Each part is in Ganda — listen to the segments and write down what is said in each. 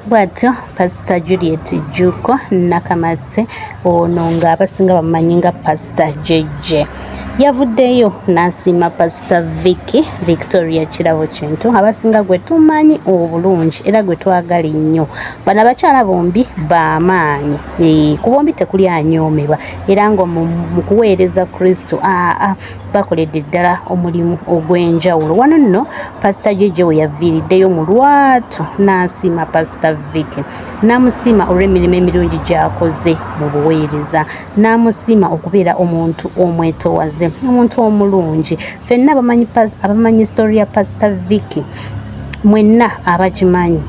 Bwatyo Pasita Juliet Jjuuko Nakamatte ono ng'abasinga bamumanyi nga Pasita JJ yavuddeyo n'asiima Pasita Vicky Victoria Kirabo Kintu abasinga gwe tumanyi obulungi era gwe twagala ennyo. Bano abakyala bombi b'amaanyi ku bombi tekuli anyoomebwa era nga mu kuweereza Kristo aa bakoledde ddala omulimu ogw'enjawulo. Wano nno Pasita JJ we yaviiriddeyo mu lwatu n'asiima Pasita Vicky, n'amusiima olw'emirimu emirungi gy'akoze mu buweereza, n'amusiima okubeera omuntu omwetowaze, omuntu omulungi. Ffenna abamanyi sitori ya Pasita Vicky mwenna abakimanyi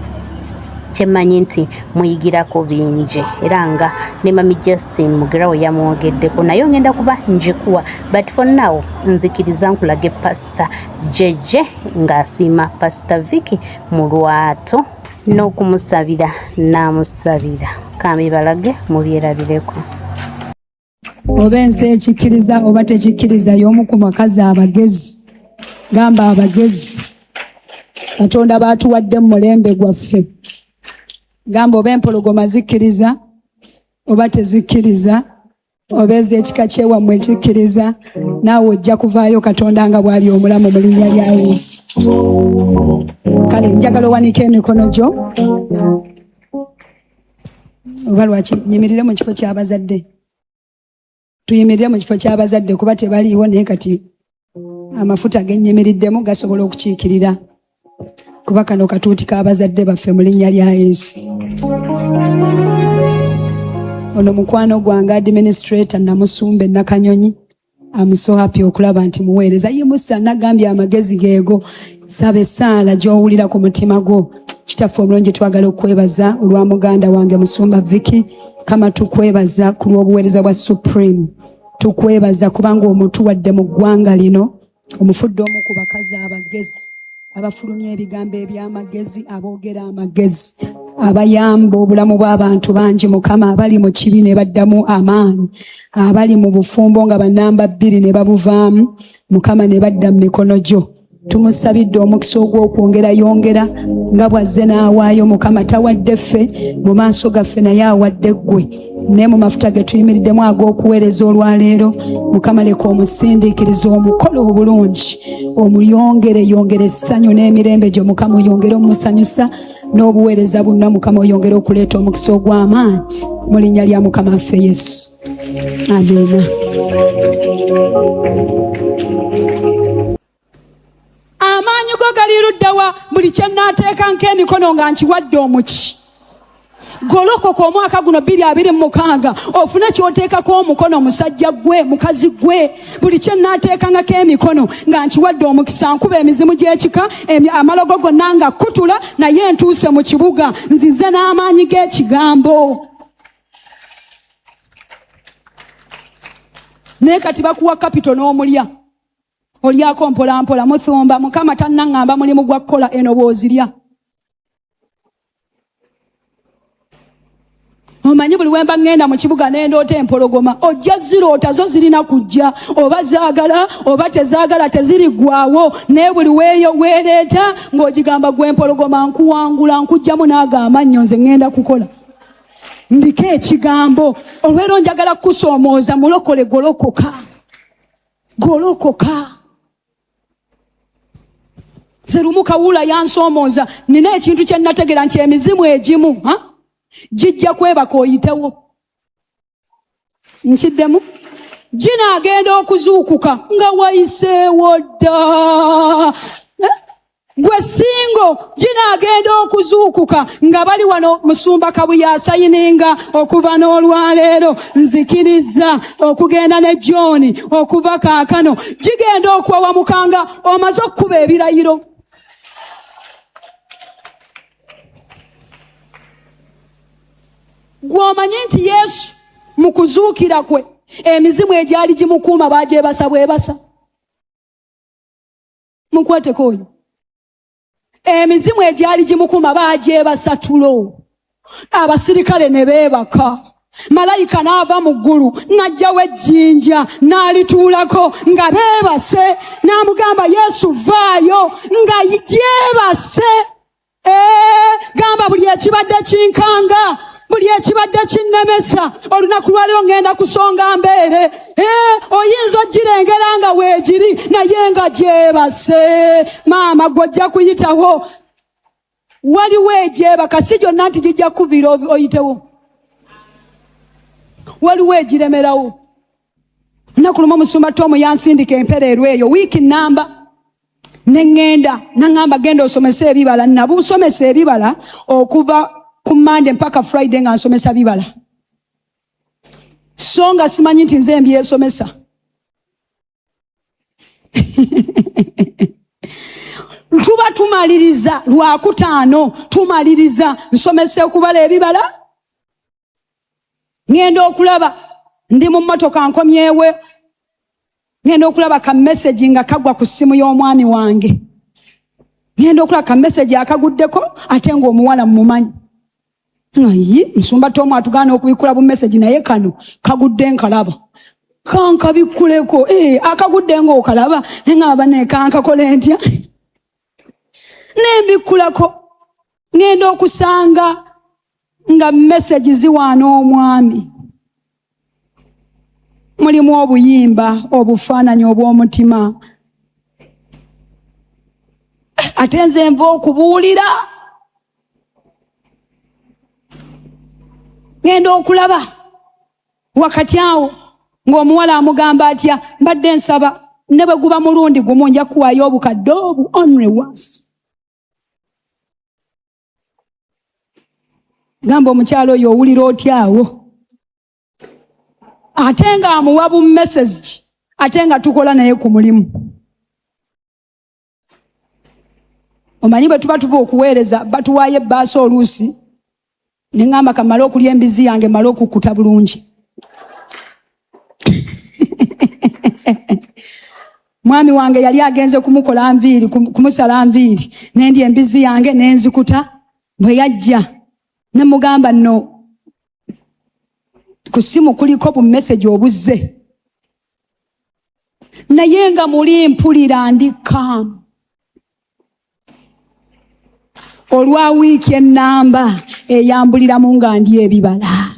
kyemmanyi nti muyigirako bingi era nga ne mami Justin Mugerwa we yamwogeddeko naye ngenda kuba njikuwa but for now nzikiriza nkulage Pastor JJ ng'asiima Pastor Vicky mu lwatu n'okumusabira n'amusabira kambibalage mubyerabireko. Oba ensi ekikkiriza oba tekikkiriza, y'omu ku bakazi abagezi, gamba abagezi Katonda baatuwadde mu mulembe gwaffe. Gamba oba empologoma zikkiriza oba tezikkiriza, oba ez'ekika kyewammwe ekikkiriza, naawe ojja kuvaayo Katonda nga bw'ali omulamu mu linnya lya Yesu. Kale njagala owanike emikono gyo, oba lwaki nyimirire mu kifo ky'abazadde, tuyimirire mu kifo ky'abazadde kuba tebaliiwo, naye kati amafuta genyimiriddemu gasobola okukiikirira kuba kano katuuti k'abazadde baffe mu linnya lya Yesu. Ono mukwano gwange administrator Namusumba Nakanyonyi, I'm so happy okulaba nti muweereza. Yimusa nagambye amagezi geego, saba essaala gy'owulira ku mutima gwo. Kitaffe omulungi, twagala okwebaza olwa muganda wange Musumba Vicky. Kama tukwebaza ku lw'obuweereza bwa Supreme, tukwebaza kubanga omutuwadde mu ggwanga lino, omufudde omu ku bakazi abagezi abafulumya ebigambo eby'amagezi, aboogera amagezi, abayamba obulamu bw'abantu bangi. Mukama, abali mu kibi ne baddamu amaanyi, abali mu bufumbo nga banamba bbiri ne babuvaamu, Mukama, ne badda mu mikono gyo. Tumusabidde omukisa ogw'okwongera yongera nga bw'azze n'awaayo. Mukama, tawadde ffe mu maaso gaffe, naye awadde ggwe. Naye mu mafuta ge tuyimiriddemu ag'okuweereza olwaleero, Mukama, leka omusindiikiriza omukolo obulungi, omuyongere yongere essanyu n'emirembe gyo. Mukama, oyongere omusanyusa n'obuweereza bunna. Mukama, oyongere okuleeta omukisa ogw'amaanyi mu linnya lya Mukama waffe Yesu, amiina. Amaanyi go gali luddawa? Buli kye nnaateeka nk'emikono nga nkiwadde omuki. Golokoka omwaka guno 2026, ofune ky'oteekako omukono. Musajja gwe, mukazi gwe, buli kye nnaateekangako emikono nga nkiwadde omukisa. Nkuba emizimu gy'ekika, amalogo gonna nga kutula, naye ntuuse mu kibuga nzize n'amaanyi g'ekigambo. Naye kati bakuwa kapito n'omulya, olyako mpolampola. Muthumba, Mukama tannaŋŋamba mulimu gwa kukola eno bw'ozirya. Omanyi buli wemba ŋŋenda mu kibuga nendoota empologoma, ojja ziroota zo zirina kujja, oba zaagala oba tezaagala, teziriggwawo. Naye buli weeyo weereeta ng'ogigamba, gwe empologoma, nkuwangula, nkugjamu n'ago amannyo, nze ŋŋenda kukola, ndiko ekigambo. Olwero njagala kukusoomooza, mulokole, golokoka, golokoka. Nze lumu Kawuula yansoomooza, nina ekintu kye nategera nti emizimu egimu gijja kwebaka oyitewo. Nkiddemu, ginaagenda okuzuukuka nga wayiseewo dda. Gwe singo, ginaagenda okuzuukuka nga bali wano. Musumba Kabuye asayininga okuva n'olwaleero, nzikiriza okugenda ne John okuva kaakano. Gigenda okwawamuka nga omaze okukuba ebirayiro. Gw'omanyi nti Yesu mu kuzuukira kwe emizimu egyali gimukuuma bagyebasa bwebasa? Mukwateko oyo, emizimu egyali gimukuuma bagyebasa tulo, abasirikale ne beebaka, malayika n'ava mu ggulu n'ajjawo ejjinja n'alituulako nga beebase, n'amugamba, "Yesu, vaayo," nga gyebase. Gamba buli eki ekibadde kinkanga, buli ekibadde kinnemesa, olunaku lwaleero ŋŋenda kusonga mbeere. Oyinza ogirengera nga weegiri naye nga gyebase. Maama gwe ojja kuyitawo. Waliwo egyebaka, si gyonna nti gijja kukuviira oyitewo, waliwo egiremerawo. Lunaku lumu omusumba Tomu yansindika empereerwa eyo wiiki namba, ne ŋŋenda, naŋŋamba genda osomese ebibala. Nabusomesa ebibala okuva ku Mande mpaka Friday nga nsomesa bibala, so nga simanyi nti nze mbyesomesa. Tuba tumaliriza Lwakutaano, tumaliriza nsomesa okubala ebibala. Ŋŋenda okulaba ndi mu mmotoka nkomyewe, ŋŋenda okulaba ka message nga kagwa ku ssimu y'omwami wange. Ŋŋenda okulaba ka message akaguddeko ate ng'omuwala mmumanyi. Nga yi musumba Tomu atugaana okubikkula bu message, naye kano kagudde nkalaba, kankabikkuleko. Akagudde ng'okalaba, naye nga bane kankakole ntya? Nembikkulako, ŋŋenda okusanga nga message ziwaana omwami. Mulimu obuyimba obufaananyi obw'omutima, ate nze nva okubuulira. Ŋŋenda okulaba wakati awo ng'omuwala amugamba atya, mbadde nsaba ne bwe guba mulundi gumu nja kuwaayo obukadde obu only once. Gamba omukyala oyo owulira otya awo, ate ng'amuwa bu message, ate nga tukola naye ku mulimu. Omanyi bwe tuba tuva okuweereza batuwaayo ebbaasa oluusi, ne ŋŋamba kamale okulya embizzi yange mmale okukkuta bulungi. Mwami wange yali agenze kumukola nviiri, kumusala nviiri, ne ndya embizzi yange ne nzikuta. Bwe yajja ne mugamba nno ku ssimu kuliko bu message obuzze, naye nga muli mpulira ndi calm. Olwa wiiki ennamba eyambuliramu nga ndi ebibala,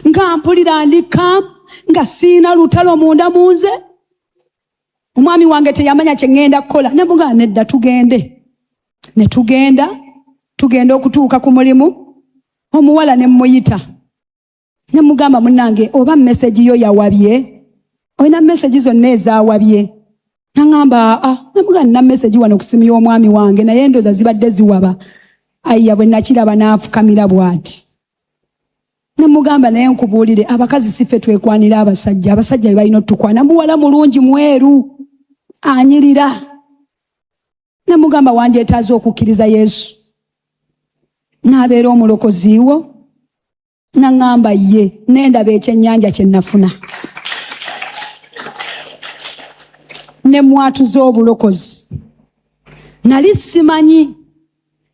nga mpulira ndi calm, nga siina lutalo munda mu nze. Omwami wange teyamanya kye ŋŋenda kukola, ne mugamba nedda tugende. Ne tugenda, tugenda okutuuka ku mulimu, omuwala ne mmuyita ne mugamba munnange oba message yo yawabye, olina message zonna ezaawabye? Naŋŋamba aa, ne mugamba nina message wano ku ssimu y'omwami wange naye endowooza zibadde ziwaba. Ayiya bwe nakiraba n'afukamira bw'ati. Ne mugamba naye nkubuulire, abakazi si ffe twekwanira abasajja, abasajja be balina otukwana. Muwala mulungi mweru anyirira. Ne mugamba wandyetaaze okukkiriza Yesu n'abeera omulokozi wo? Naŋŋamba ye, nendaba ekyennyanja kye nafuna. Ne mwatuza obulokozi. Nali simanyi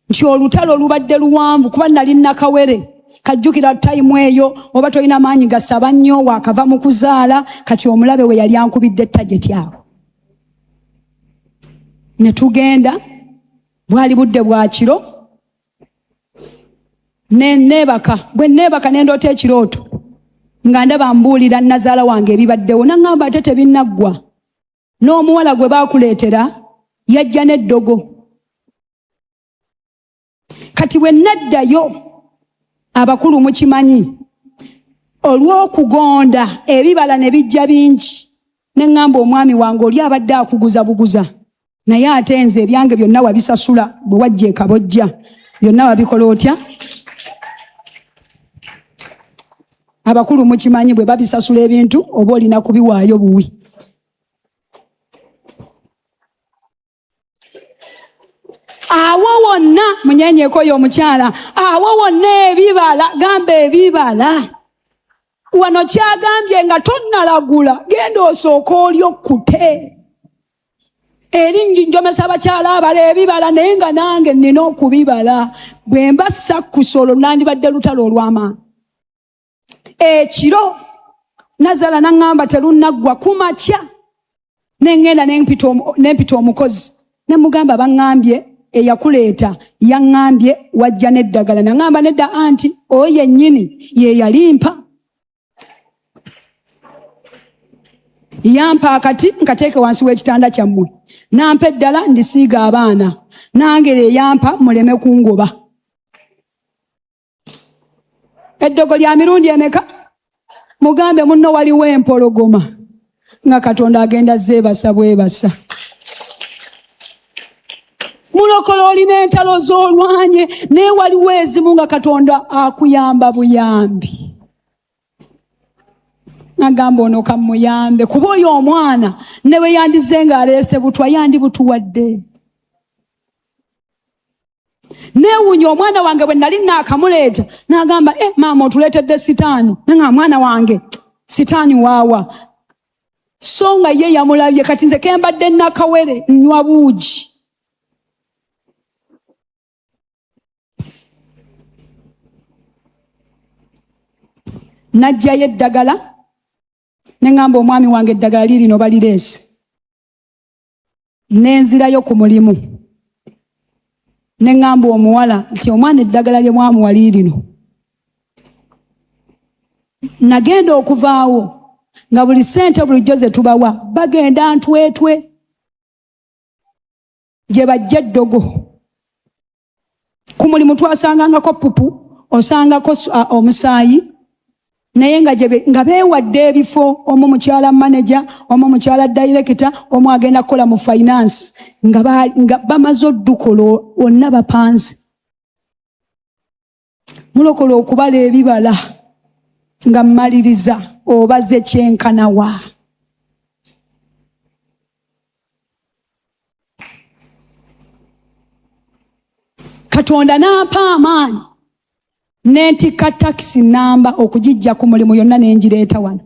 nti olutalo lubadde luwanvu, kuba nali nakawere. Kajjukira tayimu eyo oba tolina maanyi gasaba nnyo, waakava mu kuzaala, kati omulabe we yali ankubidde tageti awo. Ne tugenda, bwali budde bwa kiro, ne neebaka. Bwe neebaka ne ndoota ekirooto nga ndaba mbuulira nnazaala wange ebibaddewo, naŋŋamba ate tebinnaggwa. N'omuwala gwe baakuleetera yajja n'eddogo. Kati bwe naddayo, abakulu mukimanyi, olw'okugonda ebibala ne bijja bingi, ne ŋŋamba omwami wange oli abadde akuguza buguza, naye ate nze ebyange byonna wabisasula bwe wajja ekabojja, byonna wabikola otya? Abakulu mukimanyi bwe babisasula ebintu oba olina kubiwaayo buwi. Awo wonna munyenyeeko oyo omukyala, awo wonna ebibala, gamba ebibala. Wano kyagambye nga tonnalagula, genda osooke oli okkute. Eri njomesa abakyala abala ebibala, naye nga nange nnina okubibala. Bwe mba sakkusa olwo nandibadde lutalo olw'amaanyi. Ekiro nazaala n'aŋŋamba terunnaggwa, ku makya ne ŋŋenda ne mpita omukozi ne mugamba baŋŋambye Eyakuleeta yaŋŋambye wajja n'eddagala. Naŋŋamba nedda anti oyo yennyini ye yalimpa. Yampa akati nkateeke wansi w'ekitanda kyammwe, nampa eddala ndisiiga abaana, nange lye yampa muleme kungoba. Eddogo lya mirundi emeka? Mugambe munno waliwo empologoma nga Katonda agenda zeebasa bwebasa. Mulokola olina entalo z'olwanye, naye waliwo ezimu nga Katonda akuyamba buyambi. Agamba ono kamuyambe, kuba oyo omwana ne bwe yandize ng'aleese butwa yandibutuwadde. Neewuunya omwana wange bwe nali naakamuleeta n'agamba, e maama, otuleetedde sitaani. Nanga mwana wange sitaani waawa? So nga ye yamulabye. Kati nze kembadde nakawere nywa buugi. Najjayo eddagala ne ŋŋamba omwami wange, eddagala liirino balireese. Nenzirayo ku mulimu ne ŋŋamba omuwala nti omwana eddagala lye mwamuwa liirino. Nagenda okuvaawo nga buli ssente bulijjo ze tubawa bagenda ntwetwe gye bajja eddogo. Ku mulimu twasangangako pupu, osangako omusaayi, naye nga nga beewadde ebifo, omu mukyala manager, omu mukyala director, omu agenda kukola mu finance, nga bamaze oddukola wonna bapanze. Mulokola okubala ebibala nga mmaliriza obaze kyenkanawa. Katonda n'ampa amaanyi nentikka takisi namba okugijja ku mulimu yonna nengireeta wano.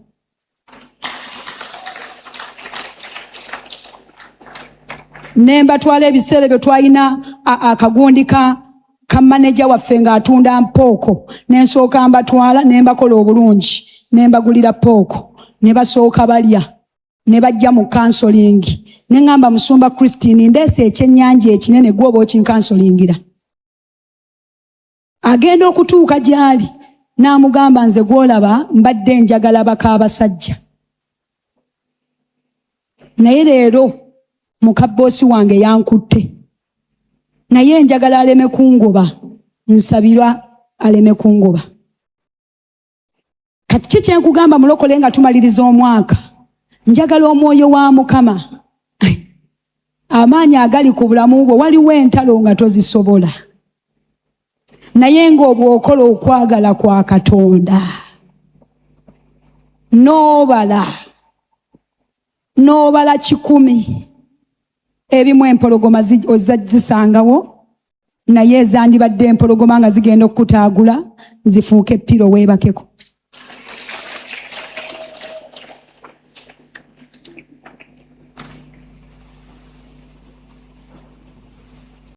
Nembatwala ebiseera ebyo twalina akagundi ka maneja waffe ng'atunda mpooko, nensooka mbatwala nembakola obulungi, nembagulira pooko ne basooka balya ne bajja mu counseling. Ne ŋŋamba musumba Christine, ndeese ekyennyanja ekinene, gwe oba okinkansolingira. Agenda okutuuka gy'ali n'amugamba, nze gw'olaba mbadde njagala bakaabasajja, naye leero muka boss wange yankutte, naye njagala aleme kungoba, nsabirwa aleme kungoba. Kati ki kyenkugamba mulokole nga tumaliriza omwaka? Njagala omwoyo wa Mukama, amaanyi agali ku bulamu bwo. Waliwo entalo nga tozisobola, naye ng'obw'okola okwagala kwa Katonda n'obala n'obala 100, ebimu empologoma ozza zisangawo, naye ezandibadde empologoma nga zigenda okukutaagula zifuuke pillow weebakeko.